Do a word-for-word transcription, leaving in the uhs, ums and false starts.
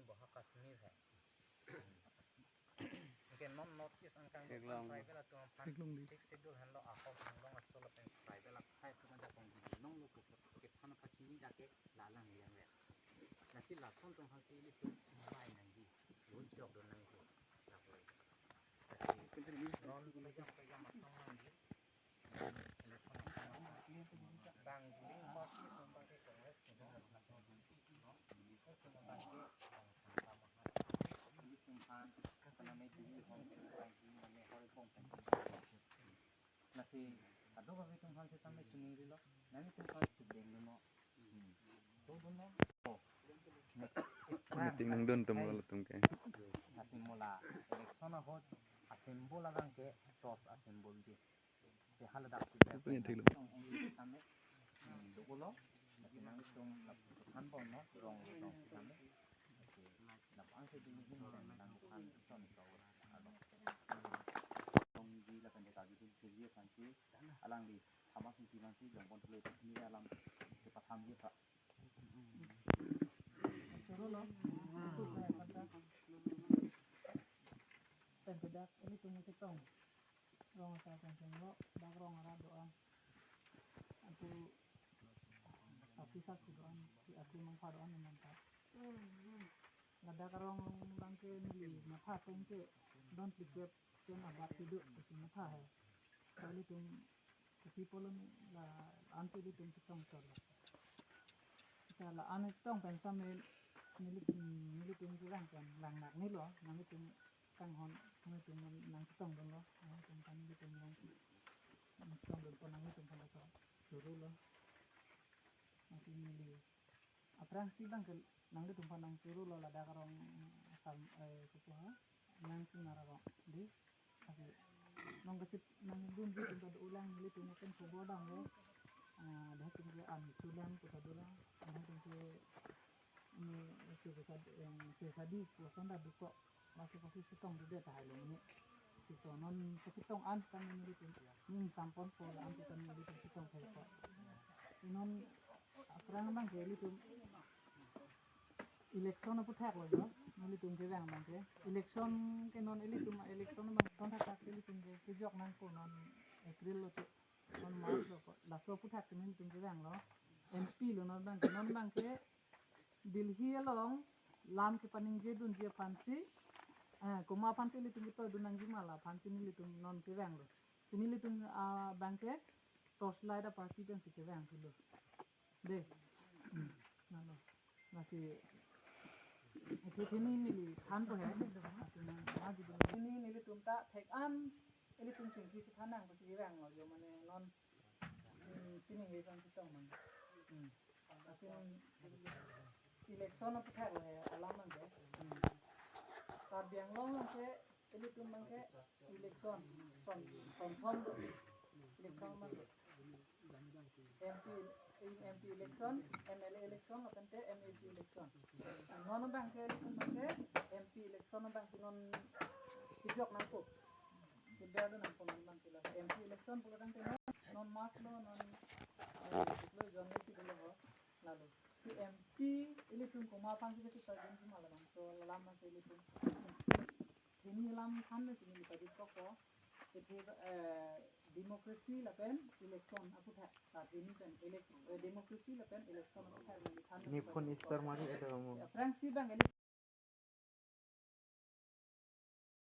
Boha Kashmir hai. Anke non North East angkang Theklong. Tribal atum aphan Theklong di. Sixth Schedule henlo ahok hanglong aso lapen tribal aphai atum ajakong di nong lo ke, kephan aphan chini jake lalang yang le. Lasi lason atum aphan si ilitum bai nangji. Lun chok don nangji. Lasi non pejam pejam asong nangji. Election asong nangji. Bang ding party atum bang ke Congress ke dong. Lasi kadokave atum aphan setame chiningrilo, nanglitum aphan chedeng dunnon. Chedeng dunnon. Meeting nangdun atum lo latum ke. Lasi mo la election ahut a-symbol abang ke torch a-symbol ji. Si haladak si Punya thik lo. Tong ong tame. Hmm, dukolo. Lasi nanglitum lapu than ponnon, rong rong tame. Lasi lapu-an si dun hin pen nangphan ton to. Alo. Tong ji lapen de kagi dun sirji aphan si alangli thama sungki aphan si jongpon tulo ini alam kepatham ji pa. Choro lo. Pen kedak ilitum chetong. Rong asa kengkeng lo, dak rong arat do-an. Antu api sak si do-an, si api mangpha do-an nonta. Ladak arong abang ke neli matha ateng ke, don plikep pen abat hidup, si matha hai. Kali tum, tapi polon la ansi ilitum chetong chot lo. Kita la an chetong pen same neli, nelitum kurang pen, lang nak ni lo, nanglitum kanghon, nanglitum nangchetong dunlo, nanglitum kan nelitum nang, nangchetong dunpo nanglitum kan aso choro lo. Nanti neli. Aphrangsi abang ke nanglitum aphan nangchoro lo ladak arong sam, eh, kopi ha? Nangchinghon arong. Di, tapi nong kachet nangdunji atum ta do-an lang nelitum pen khobor damlo. Ah, dak atum ke an chulang kota dolang. Dak atum ke ini si kesa, eh, sesadi koson da duko. Lasi pasi chetong dede tahai lo mene. Chetong non kachetong an kan nelitum. Ning sampon po la an kan nelitum chetong thai po. Non aphrang abang ke ilitum election aphuthak lo jo. Nelitum kevang abang ke. Election ke non ilitum election abang thakthak ilitum ke kejok nangpo non April lo tu. Non March lo ko. Laso aphuthak si nelitum kevang lo. M P lo non abang ke. Non abang ke Delhi along lam kepaningje dunji aphan si, eh, komat aphan si ilitum ketoidun nangji ma la aphan si nelitum non kevang lo. Si nelitum, ah, abang ke torchlight a-party pen si kevang thulo. De. Hmm. Nalo. Lasi itu pini neli thanpo he. Lasi nang lagi dulu. Pini nelitum ta thek-an ilitum chingki si than nang pusi kevang lo jo mane non Hmm, pini he kan chetong man. Hmm. Asin election aphuthak lo he alam abang ke. Hmm. Karbi Anglong abang ke ilitum abang ke election son son son do. Election abang ke. M P, M P election, M L A election, lapen te M A C election. Non abang ke ilitum abang ke M P election abang ke non kejok nangpo. Keber do nangpo non abang ke la M P election pulo tangte non, non March lo non, eh, lo John Leslie lo ho. Lalu si M P ilitum komat aphan si ketoidun si ma la abang. So la lam si ilitum. Pini lam than si neli pajut kok ko. Isi, eh, democracy lapen election aphuthak. Pini pen elec-, eh, democracy lapen election aphuthak neli than. Ini phone istar mari ada kamu. Aphrangsi abang ele-